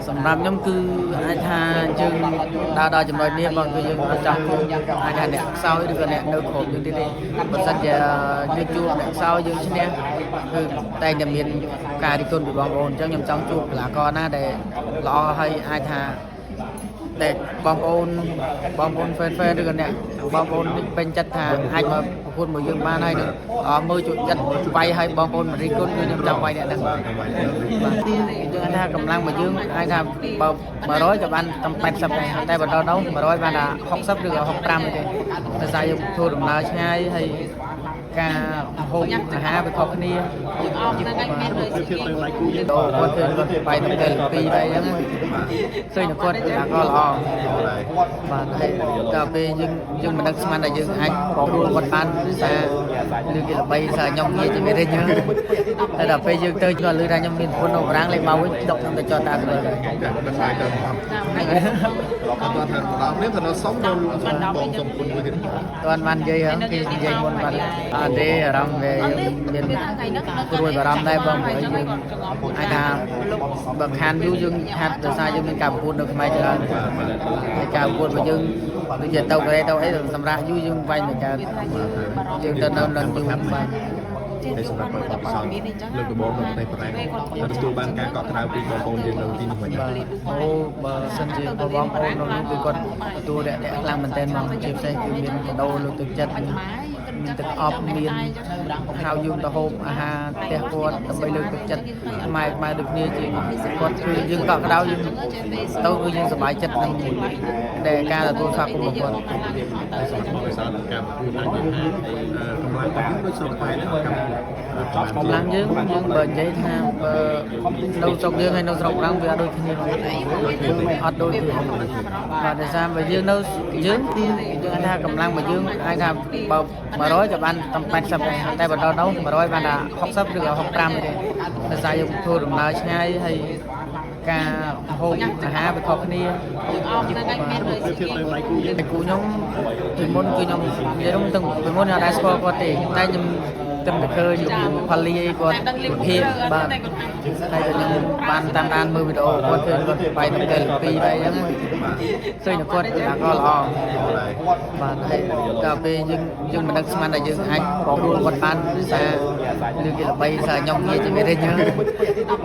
សម្រាប់ខ្ញុំគឺអាចថាយើងដើរដល់ចំណុចនេះបងគឺយើងអត់ចង់ជួបអាចថាអ្នកខ្សោយឬក៏អ្នកនៅក្រោមយើងទៀតទេបើសិនជាយើងជួបអ្នកខ្សោយយើងឈ្នះគឺតែងតែមានការរិះគន់ពីបងប្អូនអញ្ចឹងខ្ញុំចង់ជួបកីឡាករណាដែលល្អហើយអាចថាដែលបងប្អូនបងប្អូន fan fan ឬក៏អ្នកបងប្អូននេះពេញចិត្តថាអាចមកប្រកួតមួយយើងបានហើយនឹងមើលជួយចិត្តវាយឲ្យបងប្អូនមិនរិះគន់គឺខ្ញុំចង់វាយអ្នកហ្នឹង បាទកម្លាំង បាទយើងថាកម្លាំងរបស់យើងអាចថាបើ100ក៏បានតាម80ដែរតែបើដល់នោះ100បានថា60ឬក៏65ទេដោយសារយើងធ្វើដំណើរឆ្ងាយហើយការហូបអាហារវាខុសគ្នា ប្រៀបធៀបទៅដៃគូយើង ទៅគាត់ឃើញគាត់បាយទៅពីរបាយអញ្ចឹងឃើញតែគាត់កីឡាករល្អ ដែរ បាទហើយដល់ពេលយើងយើងមិនដឹងស្មានថាយើងអាចព្រួលគាត់បានសារឬគេល្បីសារខ្ញុំនិយាយជាមេរិញហ្នឹងតែដល់ពេលយើងទៅគាត់ឮថាខ្ញុំមានប្រពន្ធនៅបារាំងលេខមកវិញដុកខ្ញុំទៅចតតាមទៅ ចាដឹងហើយទៅអត់គាត់ថាដល់នេះថានៅសុំនៅលួងសុំបងសុំគុណមួយទៀត តន់បាននិយាយហ្នឹងគេនិយាយមុនបានអត់ទេអារម្មណ៍វាមានព្រួយបារម្ភដែរបងព្រោះយើងអាចថាបើខានយូរយើងហាត់ដោយសារយើងមានការប្រកួតនៅខ្មែរច្រើនហើយការប្រកួតរបស់យើងដូចជាទៅកូរ៉េទៅអីសម្រាប់យូរយើងវាយមិនកើតយើងទៅនៅនឹងយូរបាទ ហើយសម្រាប់បទពិសោធន៍លើកដំបូងនៅប្រទេសបារាំងហើយទទួលបានការកក់ក្ដៅពីបងប្អូនយើងនៅទីនោះវិញ បាទអូបើសិនជាបងប្អូននៅនោះគឺគាត់ទទួលរាក់ទាក់ខ្លាំងមែនទែនមកជាពិសេសគឺមានកដោលើកទឹកចិត្តមានទឹកអប់មានហៅយើងទៅហូបអាហារផ្ទះគាត់ដើម្បីលើកទឹកចិត្តខ្មែរខ្មែរដូចគ្នាជាគាត់គឺយើងកក់ក្ដៅយើងទៅគឺយើងសប្បាយចិត្តនឹងដែលការទទួលស្វាគមន៍របស់គាត់ ហើយសម្រាប់បទពិសោធន៍ការប្រកួតអាចនិយាយថាកម្លាំងរបស់យើងដូចស្រុកខ្មែរដែរកម្ពុជា កម្លាំងយើងយើងបើនិយាយថាបើនៅស្រុកយើងហើយនៅស្រុកបារាំងវាអត់ដូចគ្នាអត់ដូចគ្នាបាទដោយសារបើយើងនៅយើងគឺយើងថាកម្លាំងរបស់យើងអាចថាបើ100ក៏បានតាម80ដែរតែបើដល់នោះ100បានថា60ឬក៏65ទេដោយសារយើងធ្វើដំណើរឆ្ងាយហើយការហូបអាហារវាខុសគ្នា ប្រៀបធៀបទៅដៃគូយើង តែគូខ្ញុំពីមុនគឺខ្ញុំនិយាយទៅពីមុនខ្ញុំអត់ដែលស្គាល់គាត់ទេតែខ្ញុំតែតែឃើញលោកគ្រូផាលីអីគាត់វិភាគបាទហើយក៏ខ្ញុំបានតាមដានមើលវីដេអូគាត់ឃើញគាត់បាយទៅពីរបាយអញ្ចឹងឃើញតែគាត់កីឡាករល្អ ដែរ បាទហើយដល់ពេលយើងយើងមិនដឹងស្មានថាយើងអាចព្រួលគាត់បានសារឬគេល្បីសារខ្ញុំនិយាយជាមេរិញហ្នឹង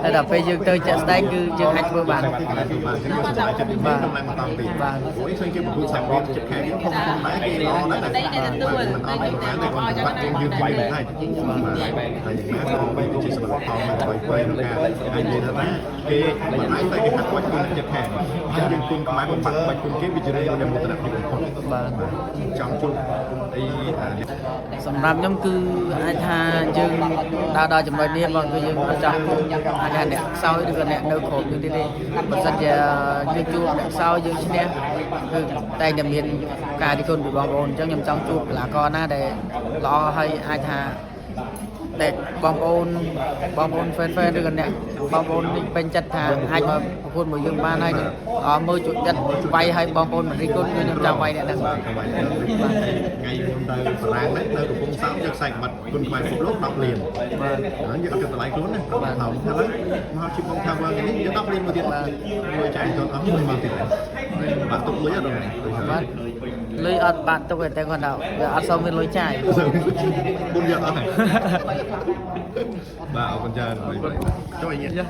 តែដល់ពេលយើងទៅជាក់ស្ដែងគឺយើងអាចធ្វើបាន បាទបាទអញ្ចឹងយើងសប្បាយចិត្តមានកម្លាំងមកតទៀត បាទ ព្រោះឃើញគេប្រកួតសាវៀនចិត្តខែយើងធំធំដែរគេល្អដែរតែមិនអត់កម្លាំងទេគាត់បាក់យើងយើងវាយមិនដែរបាទហើយយ៉ាងណាក៏វាជាសមត្ថផលមួយអ្វីៗក្នុងការអាចនិយាយថាគេមិនអាចតែគេហាក់បាច់គុណចិត្តខែអញ្ចឹងយើងគុណខ្មែរបំបាក់បាច់គុណគេវាជារឿងមួយដែលមោទនភាពបំផុត បាទ ចង់ជួបអី សម្រាប់ខ្ញុំគឺអាចថាយើងដើរដល់ចំណុចនេះបងគឺយើងអត់ចង់អាចថាអ្នកខ្សោយឬក៏អ្នកនៅក្រោមយើងទៀតទេបើសិនជាយើងជួបអ្នកខ្សោយយើងឈ្នះគឺតែងតែមានការរិះគន់ពីបងប្អូនអញ្ចឹងខ្ញុំចង់ជួបកីឡាករណាដែលល្អហើយអាចថាដែលបងប្អូនបងប្អូន fan fan ឬក៏អ្នកបងប្អូននេះពេញចិត្តថាអាចមកប្រកួតមួយយើងបានហើយនឹងមើលជួយចិត្តវាយឲ្យបងប្អូនមិនរិះគន់គឺខ្ញុំចង់វាយអ្នកហ្នឹង បាទកម្លាំងថ្ងៃមុនទៅបារាំងហ្នឹងនៅកំពង់សោមយកខ្សែក្បាត់គុណខ្មែរពិភពលោក10លាន បាទ ហ្នឹងយើងអត់គិតតម្លៃខ្លួនណាបាទថោកឥឡូវមកជីបងថាវើថ្ងៃនេះយើង10លានមួយទៀតបាទមួយចាយទៅអស់មួយមកទៀតបាទទុកលុយអត់ដល់ បាទលុយអត់បាក់ទុកទេតែគាត់ថាវាអត់សូវមានលុយចាយ បុនយកអស់ហើយបាទអរគុណច្រើនចូលញ៉ាំ